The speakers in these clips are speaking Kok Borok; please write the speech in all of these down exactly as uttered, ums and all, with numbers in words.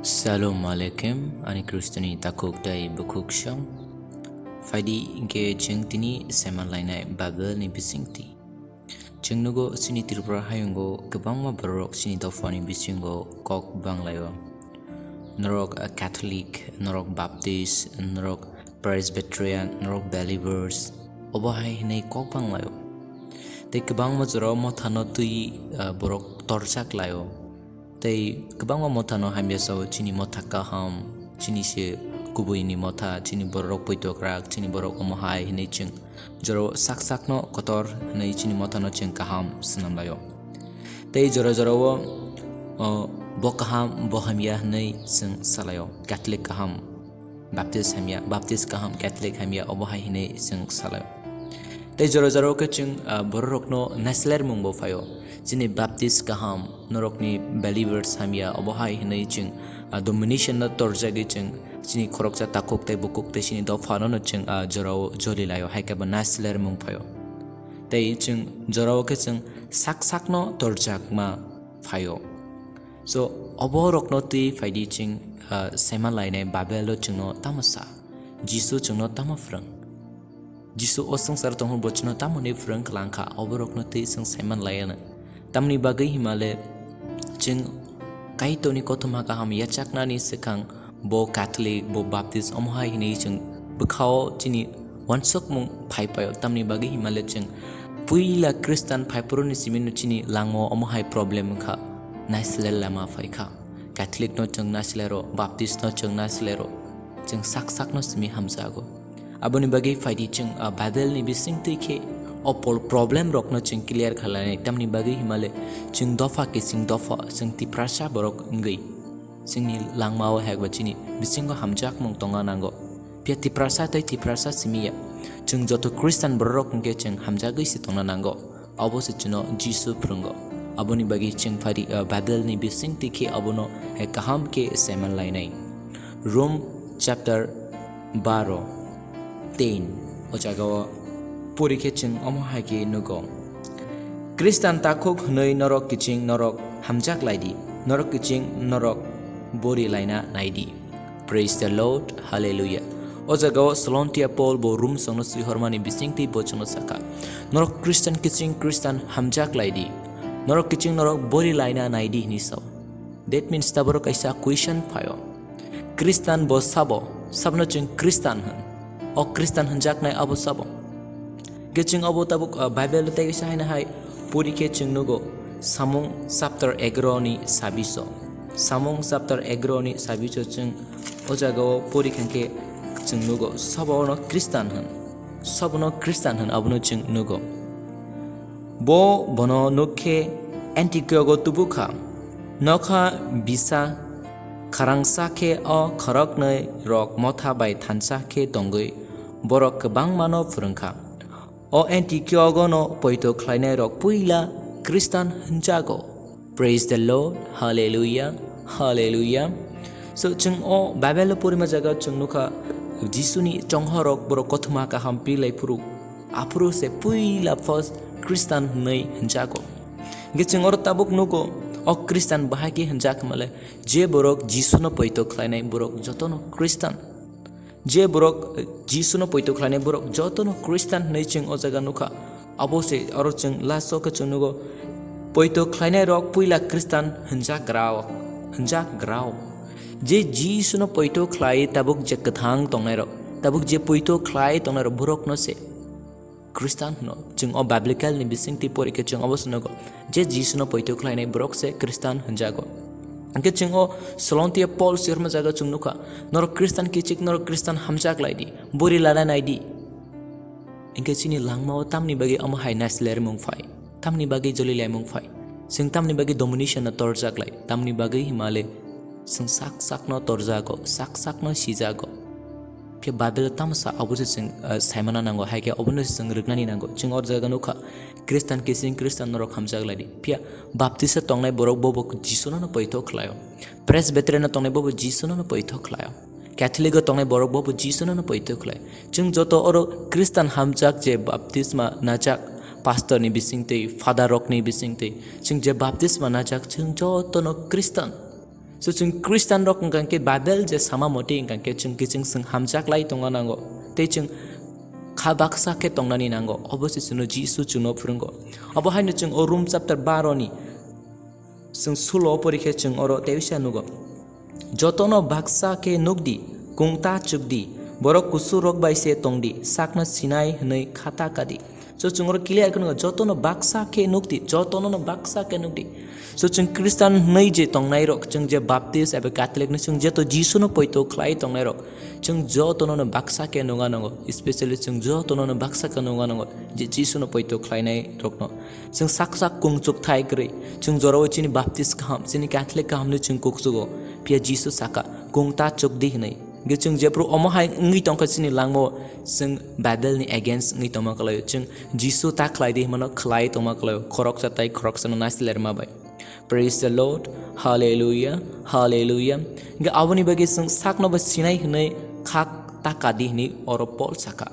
Shalom Aleichem, ani Khristoni takhuk tei bukhuk song. Phaidi hinkhe chwng tini saiman lainai Bible ni bisingtwi. Chwng nugo chini Tripura hayungo kwbangma bororok chini dophani bisingo kok banglaio. Norok, ah, Catholic, norok Baptist, norok Presbyterian, norok Believers, obo hai hinwi kok banglaio. Tei kwbangma jorao mothano twi, ah, borok torjak laio. Tei kwbangma mothano hamya sao, chini motha kaham, chini se kubuini motha, chini bororok poitokrak, chini borok omo hai hinwi chwng jorao sak sakno kotor hinwi chini mothano chwng kaham swnam laio. Tei jora jorao, o, bo kaham, bo hamya hinwi chwng salaio, Catholic kaham. Baptist hamya, Baptist kaham, Catholic hamya, obo hai hinwi chwng salaio. Tei jora jorao khe chwng, ah, bororokno naislermung bo phaio. Chini Baptist kaham, norokni believers hamya, obo hai hinwi chwng, ah, domination no torjagwi chwng chini khoroksa takhuk tei bukhuk tei chini dophano no chwng, ah, jorao joli laio, hai khe bo naislermung phaio. Tei chwng jorao khe chwng sak sakno torjakma phaio. So, obo rokno twi phaidi chwng, ah, saiman lainai Bible o chwngno tamo sa? Jisu chwngno tamo phrwng? Jisu o swngchar tongmani bo chwngno tamo hwnwi phrwng klang kha, obo rokno twi chwng saiman laianw. Tamni bagwi himale chwng Kaitorni kothoma kaham yachaknani swkang bo Catholic, bo Baptist, omo hai hinwi chwng bwkhao chini wansukmung phai paio. Tamni bagwi himale chwng puila Khristan phaiphuru ni simi no chini langmao omo hai problem wngkha, naisler lama phaikha. Catholic no chwng naisler o, Baptist no chwng naisler o, chwng sak sak no simi hamjago. Aboni bagwi phaidi chwng, ah, Bible ni bisingtwi khe o pol-, problem rokno chwng clear khlainai, tamni bagwi himale chwng dopha kising dopha, chwng Tiprasa borok wngwi chwngni langmao hekba chini bisingo hamjakmung tongna nango. Phiya Tiprasa tei Tiprasa simi ya, chwng joto Khristan bororok hwnkhe chwng hamjagwi se tongna nango. Obo se chwngno Jisu phrwngo. Aboni bagwi chwng phari, ah, Bible ni bisingtwi khe abono hai kaham khe saiman lainai. Rom chapter baro, ten, o jagao pori khe chwng omo hai khe nugo, Khristan takhuk hwnwi norok kiching norok hamjak lai di, norok kiching norok bori laina nai di. Praise the Lord, hallelujah. O jagao Solontia Paul bo Rom songno swihormani bisingtwi bo chwngno sakha, norok Khristan kiching Khristan hamjak lai di, norok kiching norok bori laina nai di hwnwi sao. That means taboro kaisa question phaio. Khristan bo sabo? Sabno chwng Khristan hwn. O Khristan hwnjaknai abo sabo? Khe chwng abo tabuk, ah, Bible tei kisa haino hai pori khe chwng nugo Samung chapter egaro ni sabiso. Samung chapter egaro ni sabiso chwng o jagao pori kha khe chwng nugo sabo no Khristan hwn. Sabo no Khristan hwn abono chwng nugo. Bo bono nuk khe Antioch o tubu kha. Nokha bisa kharangsa khe o khoroknwi rok motha bai thansa khe tongwi borok kwbangmano phrwng kha. O Antioch o no poito khlainai rok puila Khristan hwnjago. Praise the Lord, hallelujah, hallelujah. So chwng o Bible o porima jaga chwng nukha Jisuni chonghorok borok kothoma kaham pilai phuru. Aphuru se puila first Khristan hwnwi hwnjago. Hingke chwng oro tabuk nugo, o Khristan bahai khe hwnjak hwnmale, je borok Jisuno poito khlainai borok jotono Khristan. Je borok, eh, Jisuno poito khlainai borok jotono Khristan hwnwi chwng o jaga nukha. Abo se oro chwng last o khe chwng nugo, poito khlainai rok puila Khristan hwnjak grao, hwnjak grao. Je Jisuno poito khlai tabuk je kwthang tongnai rok, tabuk je poito khlai tongnai rok borokno se Khristan hwno. Chwng o biblical ni bisingtwi pori khe chwng obo se nugo je Jisuno poito khlainai borok se Khristan hwnjago. Hingke chwng o Solontia Paul sirma jaga chwng nukha, norok Khristan kichik, norok Khristan hamjak lai di, bori lana nai di. Hingke chini langmao tamni bagwi omo hai naislermung phai, tamni bagwi jolilaimung phai, chwng tamni bagwi domination no torjak lai, tamni bagwi himale chwng sak sakno torjago, sak sakno sijago. Phiya Bible tamo sa, abo se chwng, ah, saimana nango, hai khe obono se chwng rwknani nango. Chwng o jaga nukha, Khristan kiching Khristan norok hamjak lai di. Phiya Baptist o tongnai borok bobo Jisuno no poito khlaio. Presbyterian o tongnai bobo Jisuno no poito khlaio. Catholic o tongnai borok bobo Jisuno no poito khlai. Chwng joto oro Khristan hamjak je baptisma najak pastor ni bisingtwi, father rok ni bisingtwi. Chwng je baptisma najak, chwng joto no Khristan. So chwng Khristian rok wngkha khe Bible je sama motwi wngkha khe chwng kiching chwng hamjak lai tongna nango tei chwng kha baksa khe tongnani nango, obo se chwngno Jisu chwngno phwrwngo. Obo haino chwng o Rom chapter baro ni chwng sulo pori khe chwng oro teisa nugo. Jotono baksa khe nukdi, kungta chukdi, borok kusurok bai se tongdi, sakno sinai hwnwi khata kadi. So chwng oro clear khe nukha, jotono baksa khe nukdi, jotono no baksa khe nukdi. So chwng Khristian hwnwi je tongnai rok, chwng je Baptist eba Catholic ni chwng jeto Jisu no poito khlai tongnai rok, chwng jotono no baksa khe nunga nango, especially chwng jotono no baksa khe nunga nango je Jisu no poito khlainai rokno. Chwng sak sak kung chuk thai kwrwi, chwng jorao chini Baptist kaham, chini Catholic kaham ni chwng kuk chugo, phiya Jisu saka, kung ta chuk di hwnwi. Hwnkhe chwng jephru omo hai wngwi tongkha chini langmao, chwng Bible ni against wngwi tongma kwlaio, chwng Jisu ta khlai di hwnmano khlai tongma kwlaio, khoroksa tai khoroksano naislerma bai. Praise the Lord. Hallelujah. Hallelujah. Hwnkhe aboni bagwi chwng sakno bo sinai hwnwi khak ta kadi hwnwi oro Paul saka.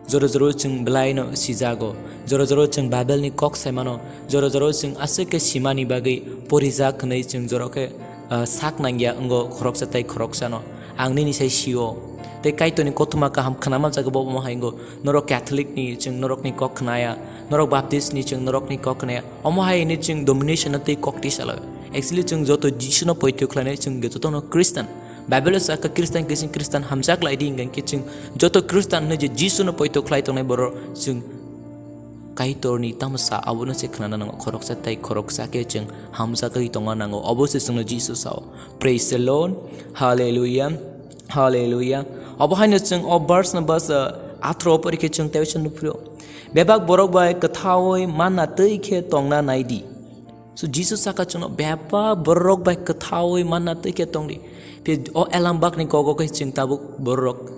Jora jora chwng belaino sijago, jora jora chwng Bible ni kok saimano, jora jora chwng aswk khe simani bagwi porijak hwnwi chwng jora khe, ah, sak nangya wngo khoroksa tai khoroksano. Ang nini sai sio. Tei Kaitorni kothoma kaham khnama jaga bo omo hai wngo. Norok Catholic ni chwng norokni kok khnaya, norok Baptist ni chwng norokni kok khnaya. Omo hai hwnwi chwng domination no tei kok tisalo. Actually chwng joto Jisu no poito khlainai chwng jotono Khristian. Bible o sakha Khristian khe chwng Khristian hamjak lai di hwnkhe chwng joto Khristian hwnwi je Jisu no poito khlai tongnai borok chwng Kaitorni tamsa abono se khnana nango, khoroksa tai khoroksa khe chwng hamjakgwi tongna nango, obo se chwngno Jisu sao. Praise the Lord. Hallelujah. Hallelujah. Obo haino chwng o verse no verse, uh, athro pori khe chwng tei nukphio. Bebak borok bai kwthaui manna twi khe tongna nai di. So Jisu saka chwngno bebak borok bai kwthaui manna twi khe tongdi. Phiya o elam bakni kogo khe chwng tabuk borok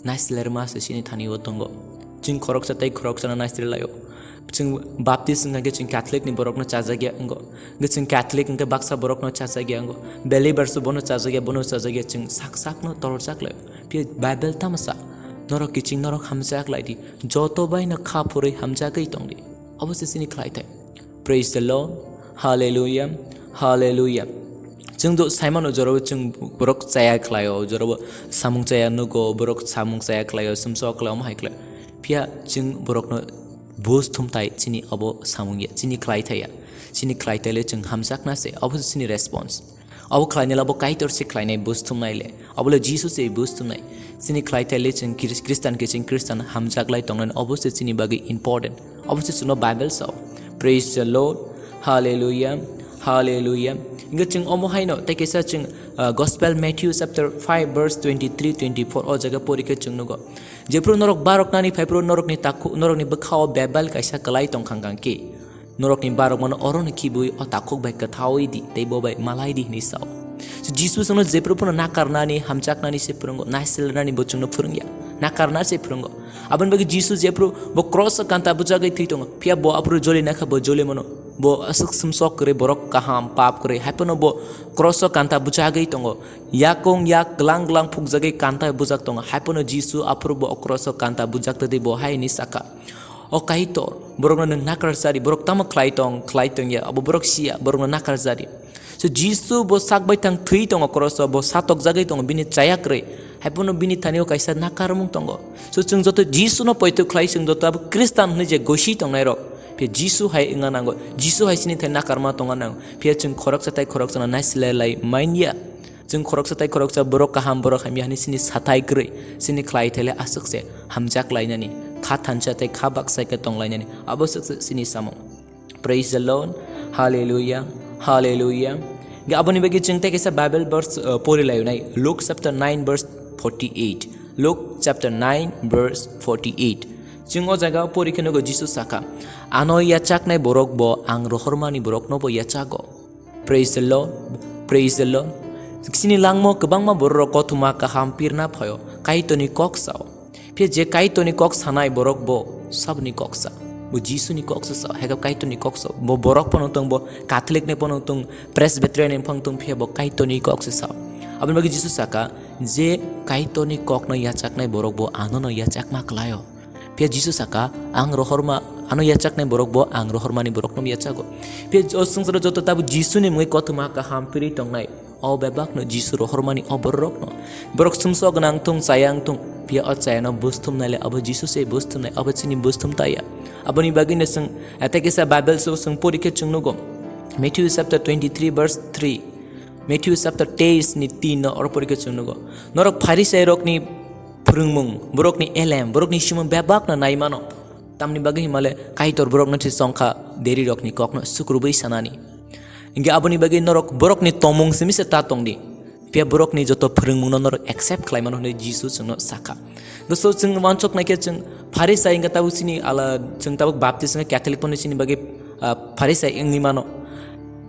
naislerma se chini thani o tongo. Chwng khoroksa tei khoroksano naisler laio. Chwng Baptist wngkha khe chwng Catholic ni borokno chajakya wngo. Hwnkhe chwng Catholic wngkhe baksa borokno chajakya wngo. Believers bono chajakya, bono chajakya, chwng sak sakno torjak laio. Phiya Bible tamo sa? Norok kiching norok hamjak lai di. Joto bai no kha phurwi hamjagwi tongdi. Obo se chini khlai thai. Praise the Lord. Hallelujah. Hallelujah. Chwng do saimano jorabo chwng borok chaya khlaio, jorabo samung chaya nugo, borok samung chaya khlaio, sumsok khlaio, omo hai khlaio. Phiya chwng borokno bus thumtai chini obo samung ya, chini khlai thaya. Chini khlai thaile chwng hamjakna se, obo se chini response. Obo khlainai le bo Kaitor se khlainai bus thumnai le. Obo le Jisu se bus thumnai. Chini khlai thaile chwng Khris-, Khristan khe chwng Khristan hamjak lai tongnani obo se chini bagwi important. Obo se chwngno Bible sao. Praise the Lord. Hallelujah. Hallelujah. Hwnkhe chwng omo haino tei kaisa chwng, ah, Gospel Matthew chapter five verse twenty-three, twenty-four o jaga pori khe chwng nugo. Jephru norok baroknani phaiphru norokni takhu, norokni bwkhao bebal kaisa kwlai tongkha hwnkhe. Norokni barokmano orono khibui o takhuk bai kwthaui di, tei bo bai malai di hwnwi sao. So, Jisu chwngno jephru phano nakarnani, hamjaknani se phwrwngo, naisilnani bo chwngno phwrwngya, nakarna se phwrwngo. Aboni bagwi Jisu jephru bo kroso kanta bujagwi thwi tongo, phiya bo aphuru joli nakha bo joli mano. Bo aswk sumsok kwrwi borok kaham, pap kwrwi, haiphano bo kroso kanta bujagwi tongo. Yakung yak glang glang phukjagwi kanta bujak tongo, haiphano Jisu aphuru bo o kroso kanta bujak twi bo hai hwnwi sakha. O Kaitor, borokno nwng nakar chadi, borok tamo khlai tong, khlai tong ya, abo borok siya, borokno nakar chadi. So Jisu bo sak bai thang thwi tongo kroso, bo satokjagwi tongo, bini chaya kwrwi. Haiphano bini thani o kaisa nakarmung tongo. So chwng joto Jisu no poito khlai, chwng joto abo Khristan hwnwi je gosi tongnai rok, phiya Jisu hai wngna nango, Jisu hai chini thani nakarma tongna nango, phiya chwng khoroksa tai khoroksano naisilai lai manya. Chwng khoroksa tai khoroksa borok kaham, borok hamya hwnwi chini sathai kwrwi, chini khlai thaile aswk se hamjak lainani, kha thansa tai kha baksa khe tong lainani, abo swk se chini samung. Praise the Lord. Hallelujah. Hallelujah. Ge aboni bagwi chwng tei kaisa Bible verse, uh, pori lainai, Luke chapter nine verse forty-eight. Luke chapter nine verse forty-eight. Chwng o jaga pori khe nugo Jisu sakha, "Ano yachaknai borok bo ang rohormani borokno bo yachago." Praise the Lord. Praise the Lord. Chini langmo kwbangma borok kothoma kaham pirna phaio, Kaitorni kok sao. Phiya je Kaitorni kok sanai borok bo saboni kok sa. Bo Jisuni kok sa sao. Hai khe Kaitorni kok sao. Bo borok phano tong, bo Catholic ni phano tong, Presbyterian ni phano tong, phiya bo Kaitorni kok sa sao. Aboni bagwi Jisu saka, "Je Kaitorni kokno yachaknai borok bo anono yachakma kwlaio." Phiya Jisu saka, "Ang rohorma, ano yachaknai borok bo ang rohormani borokno yachago." Phiya o swngcharo joto tabuk Jisuni mungwi kothoma kaham pirwi tongnai. O bebakno Jisu rohormani o bororokno. Borok sumsok gwnang thung, chaya wng thung, phiya o chayano bus thumnai le abo Jisu se bus thumnai, abo chini bus thum ta ya. Aboni bagwino chwng, eh, tei kisa Bible so chwng pori khe chwng nugo. Matthew chapter twenty-three verse three. Matthew chapter teis ni tin no oro pori khe chwng nugo. Norok Pharisairokni phwrwngmung, borokni elem, borokni simung bebakno nai mano. Tamni bagwi himale Kaitor borokno se chongkha, derirokni kokno sukrubwi sanani. Hingke aboni bagwi norok borokni tongmung simi se ta tongdi. Phiya borokni joto phwrwngmungno norok accept khlai mano hwnwi Jisu chwngno sakha. Goso chwng wansok naikhe chwng Pharisai hingke tabuk chini ala, chwng tabuk Baptist hingke Catholic pono chini bagwi, ah, Pharisai wngwi mano.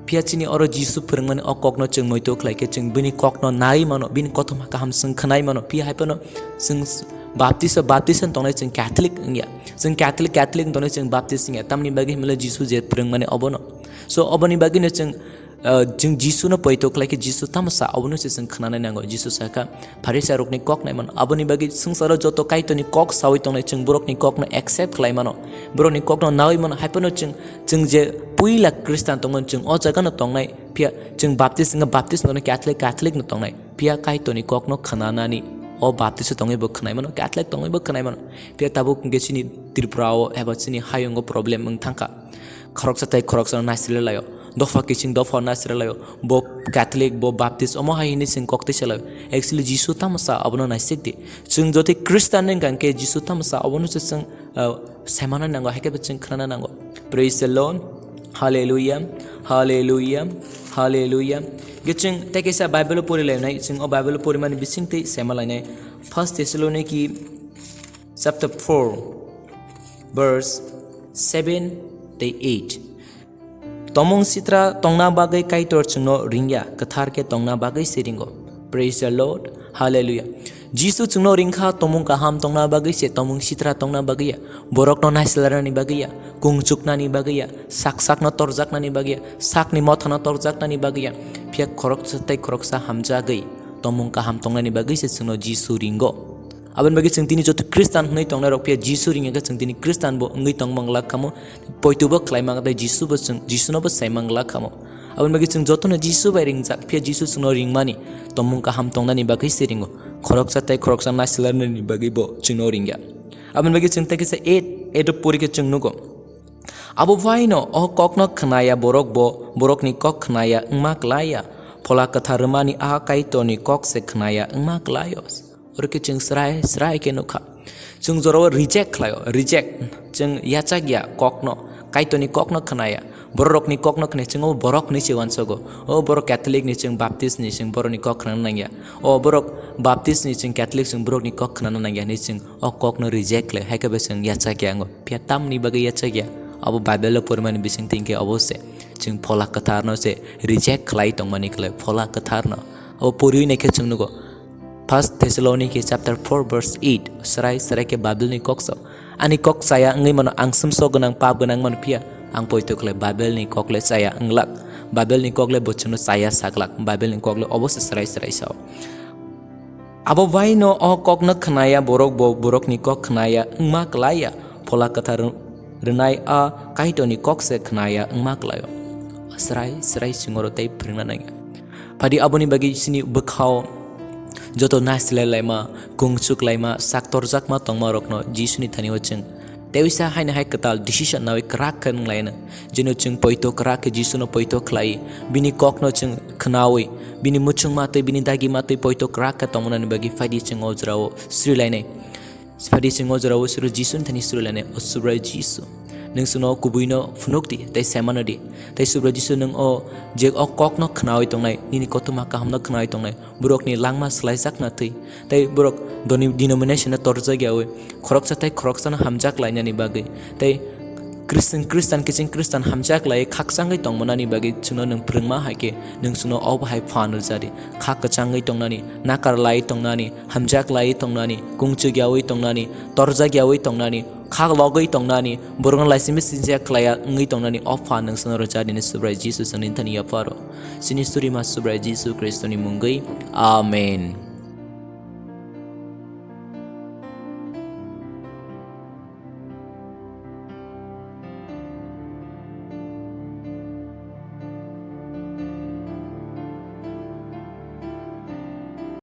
Phiya chini oro Jisu phwrwngmani o kokno chwng moito khlai khe chwng bini kokno nai mano, bini kothoma kaham chwng khwnai mano. Phiya hai phano chwng s-, Baptist o Baptist wng tongnai chwng Catholic wngya. Chwng Catholic, Catholic wng tongnai chwng Baptist wngya. Tamni bagwi himle Jisu je phwrwngmani obono. So oboni bagwino chwng, ah, chwng Jisuno poito khlai khe Jisu tamo sa obono se chwng khwnanai nango. Jisu sakha, Pharisai rokni kok nai mano. Aboni bagwi swngcharo joto Kaitorni kok sawi tongnai chwng borokni kokno accept khlai mano. Borokni kokno nawi mano. Hai phano chwng, chwng je puila Khristan tongmani chwng o jagano tongnai. Phiya chwng Baptist wngkha Baptist no Catholic, Catholic no tongnai. Phiya Kaitorni kokno khwnanani o Baptist tongwi bo khwnai mano, Catholic tongwi bo khwnai mano. Phiya tabuk hingke chini Tripura o eba chini hayungo problem wng thangkha. Khoroksa tei khoroksa naisile laio. Dopha kiching dopha naisile laio. Bo Catholic, bo Baptist, omo hai hini chwng kok twi se laio. Actually, Jisu tamo sa abono naisik di. Chwng jotoi Christian wng kha hingke Jisu tamo sa abono se chwng, ah, saimana nango, hai khe bo chwng khwnana nango. Praise the Lord. Hallelujah. Hallelujah. Hallelujah. Ge chwng tei kaisa Bible pori lainai, chwng o Bible porimani bising twi saima lainai. First Thessaloniki chapter four, verse seven tei eight. Tomung sitra tongna bagwi Kaitor chwngno ringya, kwthar khe tongna bagwi se ringo. Praise the Lord. Hallelujah. Jisu chwngno ringkha tomung kaham tongna bagwi se, tomung sitra tongna bagwi ya. Borokno naislarani bagwi ya, kungchuknani bagwi ya, sak sakno torjaknani bagwi ya, sakni mothano torjaknani bagwi ya. Phiya khoroksa tei khoroksa hamjagwi tomung kaham tongnani bagwi se chwngno Jisu ringo. Aboni bagwi chwng tini joto Khristan hwnwi tongnai rok phiya Jisu ringya khe chwng tini Khristan bo wngwi tong mang lak khamo, poito bo khlai mang tei Jisu bo chwng, Jisu no bo sai mang lak khamo. Aboni bagwi chwng jotono Jisu bai ringjak phiya Jisu chwngno ringmani, tomung kaham tongnani bagwi se ringo. Khoroksa tei khoroksa naislarnani bagwi bo chwngno ringya. Aboni bagwi chwng tei kisa eight, eight o pori khe chwng nugo. Abo baino o kokno khnaya borok bo borokni kok khnaya wngma klaiya. Phola kwthar rwmani a Kaitorni kok se khnaya wngma klaio. Oro khe chwng srai srai khe nukha. Chwng jorao reject khlaio, reject. Chwng yachak ya kokno, Kaitorni kokno khnaya. Bororokni kokno khnai chwng o borok hwnwi se uansogo. O borok Catholic ni chwng Baptist ni chwng borokni kok khnana nangya. O borok Baptist ni chwng Catholic chwng borokni kok khnana nangya hwnwi chwng o kokno reject khlai. Hai khe bo chwng yachak ya wngo. Phiya tamni bagwi yachak ya? Abo Bible o porimani bising twi hwnkhe obo se. Chwng Phola Kwtharno se reject khlai tongmani khlai Phola Kwtharno. Abo poriwi naikhe chwng nugo. First Thessaloniki chapter four verse eight, srai srai khe Bible ni kok sao. Ani kok chaya wngwi mano, ang sumsok gwnang, pap gwnang mano, phiya ang poito khlai Bible ni kok le chaya wnglak. Bible ni kok le bo chwngno chaya saklak. Bible ni kok le obo se srai srai sao. Abo baino o kokno khnaya borok bo borokni kok khnaya wngma klaiya, Phola Kwthar rwnai a Kaitorni kok se khnaya wngma klaio. Srai srai chwngno tei phwrwngna nangya. Phadi aboni bagwi chini bwkhao joto nasilai laima, kungchuk laima, sak torjakma tongma rokno Jisuni thani o chwng tei uisa haino hai kwtal decision nawi kwrak khe wng laino. Jeno chwng poito kwrak khe Jisuno poito khlai, bini kokno chwng khnaui, bini muchungma twi, bini dagima twi poito kwrak khe tongmani bagwi phaidi chwng o jorao sri lainai. Phaidi chwng o jorao suru Jisuni thani sri lainai, O Subrai Jisu, nwng chwngno kubuino phunuk di tei saimano di. Tei Subrai Jisu, nwng o je o kokno khnaui tongnai, nini kothoma kahamno khnaui tongnai, borokni langma swlaijakna thwi, tei borok doni-, denomination no torjak yaui, khoroksa tei khoroksano hamjak lainani bagwi, tei Christian, Christian kiching Christian hamjak lai khakchangwi tongmanani bagwi chwngno nwng phwrwngma hai khe nwng chwngno obo hai phan rwjadi. Kha kwchangwi tongnani, nakar lai tongnani, hamjak lai tongnani, kungchuk yaui tongnani, torjak yaui tongnani, kha logwi tongnani, borokno laisimi sinjak khlaiya wngwi tongnani o phan nwng chwngno rwjadi ni Subrai Jisu chwngni thani yapharo. Chini Surima Subrai Jisu Khristoni mungwi. Amen.